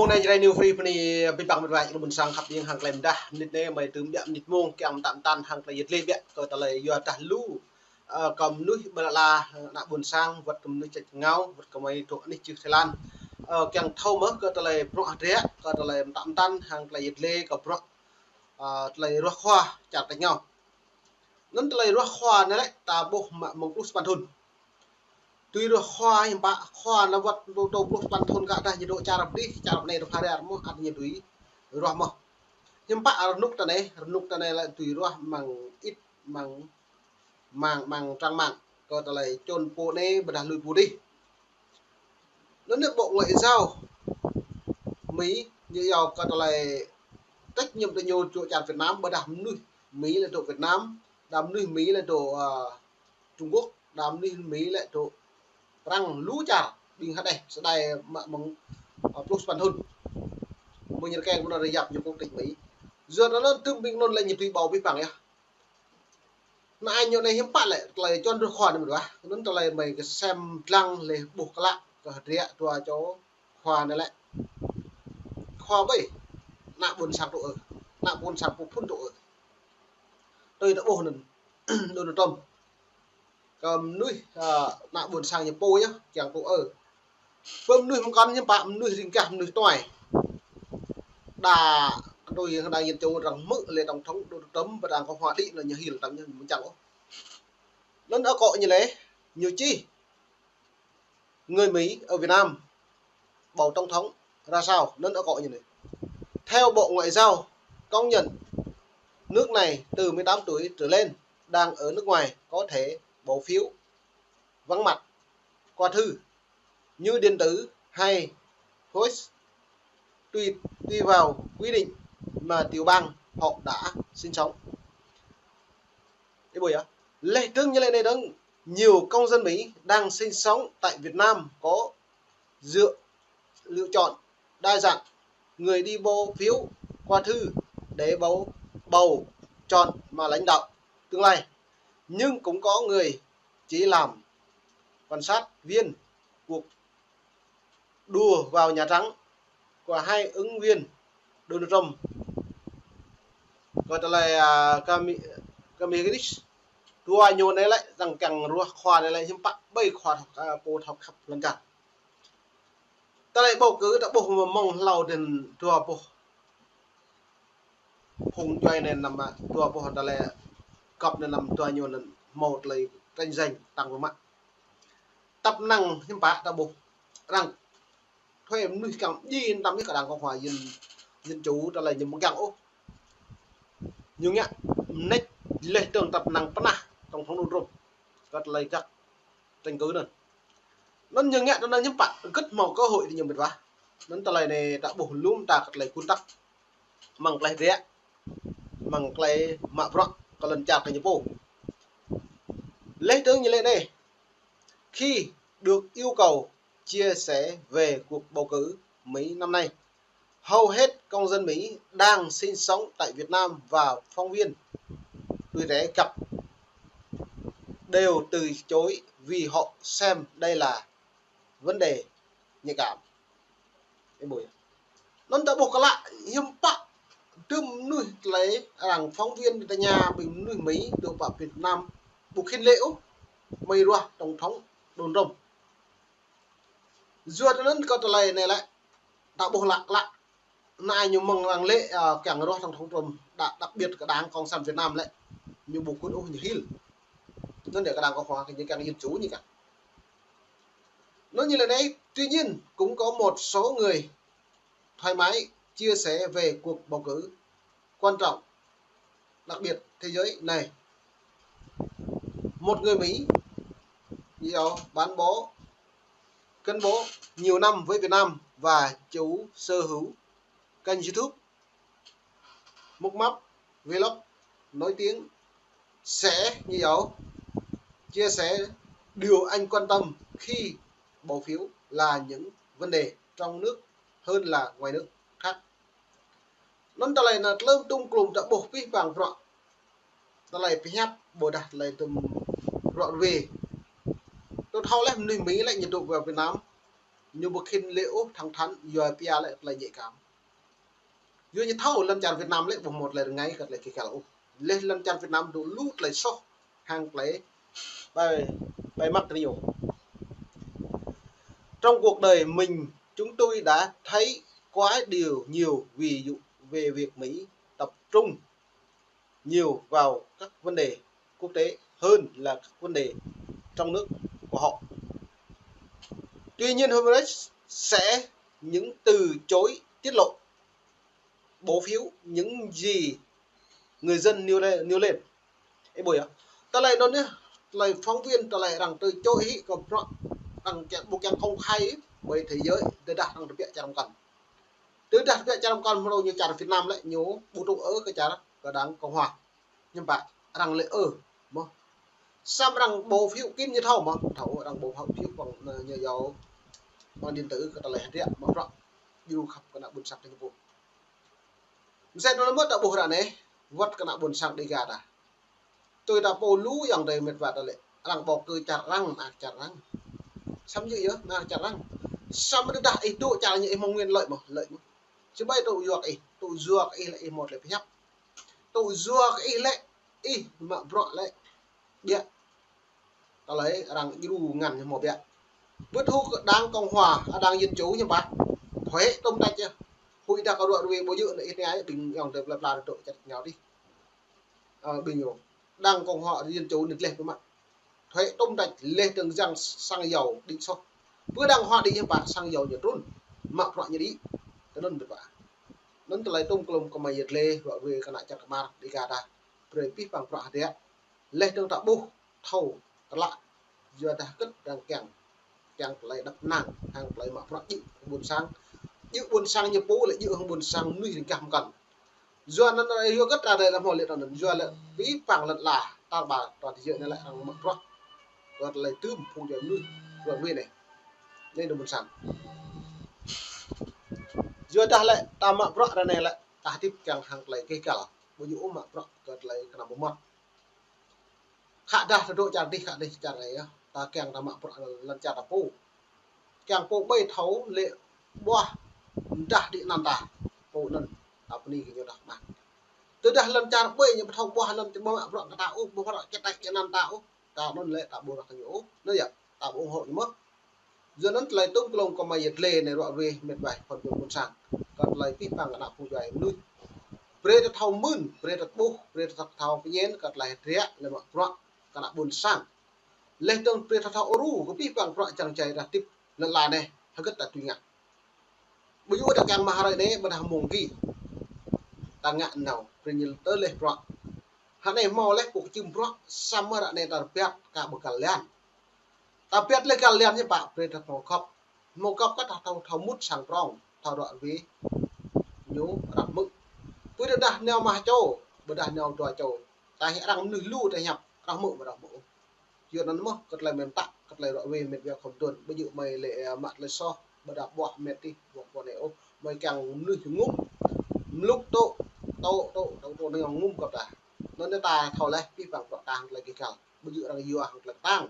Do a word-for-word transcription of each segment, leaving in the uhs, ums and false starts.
Mông anai Jrai New Free pơ anai, abih bang mĕt wa ayŏng adơi ƀôn sang khăp ƀing hăng tơlơi mơdah, mơnit anai mơi tŭ ƀiă mơnit mông kiăng mơtă mơtăn hăng tơlơi yet lĕ ƀiă kơ tơlơi yua dah lu, ơ, kơ mơnuih ƀơi lŏn ala, ơ, ană ƀôn sang, wơ̆t kơ mơnuih čĕč ngao, wơ̆t kơ mơi truh anih čư̆ Thái Lan. Ơ, kiăng thâo mơ̆ kơ tơlơi bruă hơdră, kơ tơlơi mơtă mơtăn hăng tơlơi yet lĕ kơ bruă, ơ, tơlơi ruah khua čar tač ngao. Anŭn tơlơi ruah khua anai lĕ ta ƀuh mă mơ̆ng pluh sapăn thŭn. Tui ruah khua hiư̆m pă, khua anŭn wơ̆t dŏ, dŏ pluh sapăn thŭn kơ dah ñu dŏ čar pơdih, čar anai dŏ phara mơ̆, ăt ñu tui ruah mơ̆. Hiư̆m pă rơnŭk ta anai, rơnŭk ta anai lĕ tui ruah mơ̆ng ĭt, mơ̆ng, mơ̆ng, mơ̆ng trang mạng kơ tơlơi čôn pô anai ƀôdah lui pô adih. Anŭn anai Bộ Ngoại giao Mỹ ñu iâu kơ tơlơi trách nhiệm tơ ñu dŏ čar Việt Nam, ƀôdah mơnuih Mỹ lĕ dŏ Việt Nam, đa mơnuih Mỹ lĕ dŏ, ơ, Trung Quốc, đa mơnuih Mỹ lĕ dŏ Prăng lu čar ƀing hơđeh sơđai mă mơ̆ng, ơ, pluh sapăn thŭn. Mơ̆ng ñu rơkeng mơ̆n anŭn yap ñu quốc tịch Mỹ. Yua anŭn tơm ƀing anŭn lĕ ñu tui ƀâo abih bang yơh. Anai ñu anai hiư̆m pă lĕ, tơlơi čôn ruah khua anai mơ̆n wa. Anŭn tơlơi mơi kơ sem lăng lĕ ƀuh klă kơ hơdră dua čô khua anai lĕ. Khua ƀơi, ană ƀôn sang tŭ ơ, ană ƀôn sang pô phŭn tŭ ơ. Tui ta ƀuh anŭn, Donald Trump. Kơ mơnuih, ơ, ană ƀôn sang ñu pô yơh, kiăng tŭ ơ. Pơ mơnuih mơkŏn hiư̆m pă, mơnuih ring gah, mơnuih tuai. Đa, tui yang đa yet čô arăng hmư̆ lĕ tổng thống Donald Trump, ƀơi đang kơ hua đĭ anŭn ñu hil tăm ñu mơ̆ng čang ôh. Anŭn akŏ ñu lĕ, ñu čih người Mỹ ở Việt Nam bầu tổng thống ra sao, anŭn akŏ ñu anai. Theo Bộ Ngoại giao công nhận nước này từ mười tám tuổi trở lên đang ở nước ngoài có thể bỏ phiếu vắng mặt qua thư, như điện tử hay post, tùy, tùy vào quy định mà tiểu bang họ đã sinh sống. Ih ƀuh yơh. Lĕ dơ̆ng ñu lĕ anai dơ̆ng, nhiều công dân Mỹ đang sinh sống tại Việt Nam có dựa, lựa chọn đa dạng người đi bỏ phiếu qua thư để bầu, bầu chọn mà lãnh đạo tương lai. Nhưng cũng có người chỉ làm quan sát viên cuộc đua vào Nhà Trắng của hai ứng viên Donald Trump. Kơ tơlơi, ơ, Kami-, Kamala Harris. Dua ñu anai lĕ, arăng kiăng ruah khua anai lĕ, hiư̆m pă ƀơi khua thâo, ơ, pô thâo khăp lŏn čar. Tơlơi bầu cử ta ƀuh mơ̆ng hlâo anŭn dua boh phung djuai anai năm, dua boh tơlơi gŏp anai năm dua ñu anŭn hmâo tơlơi tranh giành tăng pơmă. Tăp năng hiư̆m pă ta ƀuh. Arăng thuê mơnuih kiăng djai tăm yơh kơ đảng Cộng hòa, dân, dân chủ tơlơi ñu mơ̆ng kiăng ôh. Ñu ngă mơneč lĕ dơ̆ng tăp năng pơnah tổng thống Donald Trump. Kơ tơlơi gak tranh cử anŭn. Anŭn ñu ngă tơnăn hiư̆m pă, gĭt hmâo cơ hội tơ ñu mĕt wa. Anŭn tơlơi anai ta ƀuh lŏm ta kơ tơlơi kŭn tăk. Mơ̆ng tơlơi hơdră. Mơ̆ng tơlơi mă bruă kơ lŏn čar kơ ñu pô. Lĕ dơ̆ng ñu lĕ anai. Khi được yêu cầu chia sẻ về cuộc bầu cử Mỹ năm nay, hầu hết công dân Mỹ đang sinh sống tại Việt Nam và phóng viên tuổi trẻ gặp đều từ chối vì họ xem đây là vấn đề nhạy cảm. Ih ƀuh yơh. Anŭn ta ƀuh klă hiư̆m pă dơ̆ng mơnuih tơlơi arăng phóng viên tơña ƀing mơnuih Mỹ dŏ pơ Việt Nam ƀu khĭn lĕ ôh mơi ruah tổng thống Donald Trump. Yua anŭn kơ tơlơi anai lĕ ta ƀuh klă klă. Anai ñu mơ̆ng arăng lĕ, ơ, kiăng ruah tổng thống Trump, đặc, đặc biệt kơ đảng Cộng sản Việt Nam lĕ. Ñu ƀu kŭn ôh ñu hil. Anŭn yơh kơ đảng Cộng hòa kơ ñu kiăng dân chủ ñu kiăng. Anŭn ñu lĕ anai, tuy nhiên cũng có một số người thoải mái chia sẻ về cuộc bầu cử quan trọng đặc biệt thế giới này. Một người Mỹ, you know, bán bó, gắn bó nhiều năm với Việt Nam và chủ sở hữu kênh YouTube Mộc Map Vlog nổi tiếng sẽ, you know, chia sẻ điều anh quan tâm khi bỏ phiếu là những vấn đề trong nước hơn là ngoài nước khác. Anŭn tơlơi anŭn tơlơi tŭm klŭm ta ƀuh abih bang bruă. Tơlơi pơhiăp ƀôdah tơlơi tŭm bruă rơwe. Tŭ thâo lĕ mơnuih Mỹ lĕ ñu dŏ pơ Việt Nam. Ñu ƀu khĭn lĕ ôh thẳng thắn, yua pia lĕ tơlơi nhạy cảm. Yua ñu thâo lŏn čar Việt Nam lĕ ƀu hmâo tơlơi rơngai kơ tơlơi kơ kăl ôh. Lĕ lŏn čar Việt Nam dŏ lu tơlơi soh hăng tơlơi ƀai, ƀai mă tơlơi ñu. Trong cuộc đời mình, chúng tôi đã thấy quá điều nhiều ví dụ về việc Mỹ tập trung nhiều vào các vấn đề quốc tế hơn là các vấn đề trong nước của họ. Tuy nhiên, Human Rights sẽ những từ chối tiết lộ, bỏ phiếu những gì người dân nêu lên, nêu lên. Ê, ƀuh yơh. Tơlơi anŭn yơh, tơlơi phóng viên, tơlơi arăng tơčô hĭ kơ bruă, arăng kiăng ƀu kiăng công khai ƀơi thế giới, tơdah arăng tơbiă čar mơkăn. Tơdah tơbiă čar mơkăn mơ̆ng ñu čar Việt Nam lĕ ñu ƀu tŭ ư kơ čar kơ đảng Cộng hòa. Hiư̆m pă arăng lĕ ư mơ̆. Samơ̆ arăng bỏ phiếu kín ñu thâo mơ̆, thâo arăng bỏ phiếu bằng, ơ, ñu yua bằng điện tử kơ tơlơi hơdră mă bruă. Djru khăp kơ ană ƀôn sang tơña pô. Mơsĕ anŭn mơ̆ ta ƀuh ră anai, wơ̆t kơ ană ƀôn sang Dega ta. Tui ta pô lu ayŏng adơi met wa ta lĕ. Arăng bầu cử čar arăng, mơak čar arăng. Samơ̆ yơh, mơak čar arăng. Samơ̆ tơdah ih dŏ čar ñu ih mơ̆ng nguyên lợi mơ̆, lợi mơ̆. Či ƀai tŭ yua kơ ih, tŭ yua kơ ih lĕ ih hmâo tơlơi pơhiăp. Tŭ yua kơ ih lĕ, ih mă bruă lĕ. Biă. Tơlơi arăng djru ngăn ñu hmâo biă. Bưt hŭ kơ đảng Cộng hòa, a, đảng Dân chủ ñu ƀă. Thuế tôm tách yơh. Huĭ dah kơ ruă ruê ƀu djơ̆ anai ih anai ƀing ayŏng adơi plơi pla dŏ čar ñu dih. Ơ, ƀing ñu. Đảng Cộng hòa Dân chủ anai gleh biă mă. Thuế tôm tách leh dơ̆ng jang xăng dầu đĭ soh. Bưp đảng Cộng hòa đĭ hiư̆m pă xăng dầu ñu trŭn. Mă bruă ñu đĭ. Tơ anŭn biă mă. Anŭn tơlơi tôm klôm kơmơi yet lĕ ruă ruê kơ ană čar kơmar Dega ta. Brơi pih pang bruă hơdră. Leh dơ̆ng ta ƀuh thâo tơlă. Yua dah hơget arăng kiăng. Kiăng tơlơi đăp năng, hăng tơlơi mă bruă djơ̆ ƀôn sang. Djơ̆ ƀôn sang ñu pô lĕ djơ̆ hăng ƀôn sang mơnuih ring gah mơkăn. Yua anŭn yua hơget arăng lĕ hmâo lĕ anŭn. Yua lĕ pih pang lŏn ala, tar ƀar toàn thế giới anai lĕ arăng mă bruă. Kơ tơlơi tŭm phung djuai mơnuih, ruă ruê anai. Anai dŏ ƀôn sang. Yua dah lĕ ta mă bruă ră anai lĕ ta hơdip kiăng hăng tơlơi kơ kăl. Ƀu djơ̆ ôh mă bruă kơ tơlơi kơnăm mơmŏt. Khă dah ta dŏ čar dih, khă dih čar anai yơh. Ta kiăng ta mă bruă lŏn čar ta pô. Kiăng pô ƀai thâo lĕ ƀuah mơdah đĭ anăn ta. Pô anŭn ta bơni kơ ñu dah mă. Tơdah lŏn čar ƀai ñu ƀu thâo ƀuah lŏn čar ƀu mă bruă kơ ta ôh, ƀu mă bruă kơ ta đĭ anăn ta ôh. Ta anŭn lĕ ta ƀu ră kơ ñu ôh. Anŭn yơh, ta ƀu ủng hộ ñu mơ̆. Yua anŭn tơlơi tôm klôm kơmơi yet lĕ anai ruă ruê met wa khŏn dŏ ƀôn sang. Kơ tơlơi pih pang kơ ană phung djuai mơnuih. Brơi ta thâo mưn, brơi ta ƀuh, brơi ta thâo pơñen kơ tơlơi hơdră lĕ mă bruă kơ ană ƀôn sang. Leh dơ̆ng brơi ta thâo ru kơ pih pang bruă čang čai ta hơdip lŏn ala anai, hơget ta tui ngă. Ƀu djơ̆ ta kiăng mă hrơi anai, ƀôdah mông gih. Ta ngă nao, brơi ñu tơleh bruă. Hă anai hmâo leh pô kơčưm bruă, samơ̆ ră anai ta rơbat kơ ƀơi găl lian. Ta rơbat leh găl lian ñu pă brơi ta hmâo gŏp. Hmâo gŏp kơ ta thâo, thâo mŭt sang prong, thâo ruă ruê. Ñu arăng hmư̆. Pui tơdah nao mă čô, ƀôdah nao dua čô. Ta hĭ arăng mơnuih lu ta hiăp, arăng hmư̆ ƀôdah hmư̆. Yua anŭn mơ̆, kơ tơlơi mơ̆n tăk, kơ tơlơi ruă ruê met wa khŏm tŭn. Ƀu djơ̆ mơi lĕ, ơ, mă tơlơi soh, ƀôdah ƀuah met tih, ƀuah pô anai ôh. Mơi kiăng mơnuih ngŭm. Mlŭk tŭ, tŭ, tŭ, tŭ, tŭ, anai ngŭm gŏp ta. Anŭn ta thâo leh, pih pang bruă ta hăng tơlơi kơ kăl. Ƀu djơ̆ arăng yua hăng tơlơi kơtang.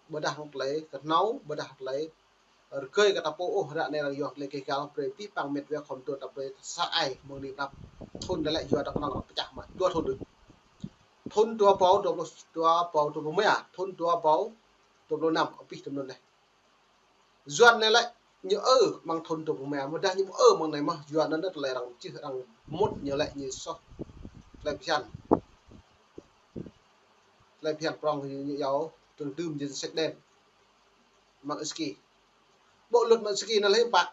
Ƀôdah hăng tơlơi kơhnâo, ƀôdah tơlơi rơgơi kơ ta pô ôh, ră anai arăng yua hăng tơlơi kơ kăl, brơi pih pang met wa khŏm tŭn ta brơi sa ai mơ̆ng anai pơnăp. Thŭn anai lĕ yua ta kơnơ̆ng arăng pơčah mă, dua thŭn đôč. Thŭn dua rơbâo dua pluh, dua rơbâo dua pluh rơma, thŭn dua rơbâo dua pluh năm, abih tơm anŭn anai. Yuan anai lĕ, ñu ư mơ̆ng thŭn dua pluh rơma, mơdah ñu ƀu ư mơ̆ng anai mơ̆, Yuan anŭn tơlơi arăng čih arăng mŭt ñu lĕ ñu soh. Tơlơi phiăn. Tơlơi phiăn prong ñu, ñu yua, tơlơi tŭm jing sek đen. Magnitsky. Bộ luật Magnitsky anŭn lĕ pă.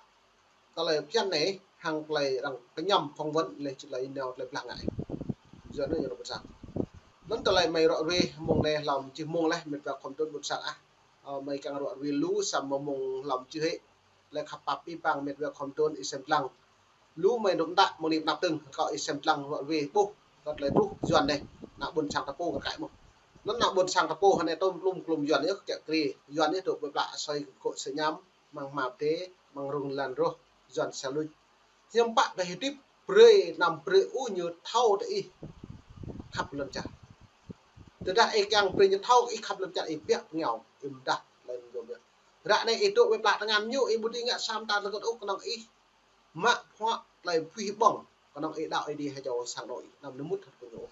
Tơlơi phiăn anai, hăng tơlơi arăng kơñăm phỏng vấn lĕ tơlơi nao tơlơi blah ngă. Yua anŭn ñu ƀôn sang. Anŭn tơlơi mơi ruă ruê mông anai hlăm čih mông leh met wa khŏm tŭn ƀôn sang ah. Ơ, mơi kiăng ruă ruê lu samơ̆ mông hlăm čih hĭ. Lĕ khăp pap pih pang met wa khŏm tŭn ih sem lăng. Lu mơi nŭk dak mơ̆ng anai pơnăp tơ̆ng, kâo ih sem lăng ruă ruê ƀuh, kơ tơlơi truh Yuan anai, ană ƀôn sang ta pô kơ kăi mơ̆. Anŭn ană ƀôn sang ta pô, hơnai tôm klum klum Yuan yơh, kiă kriê, Yuan yơh dŏ ƀơi pla asơi kơ kŏ sơñam, mơ̆ng hmua tê, mơ̆ng rŭng lan rŏh, Yuan sa luč. Hiư̆m pă ta hơdip, brơi anăm brơi ôh ñu thâo tơ ih khăp lŏn čar. Tơdah ih kiăng brơi ñu thâo ih khăp lŏn čar, ih biă pơngiao, ih mơdah lŏn yôm yơh. Ră anai ih dŏ ƀơi pla tơngan ñu, ih ƀu dưi ngă sa mơta tơlơi kơt ôh, kơnơ̆ng ih mă phŏ tơlơi pơwih ƀơ̆ng, kơnơ̆ng ih đaŏ Ơi Adai hơjâo sang anŏ ih, anăm lơmŭt hơt kơ ñu ôh.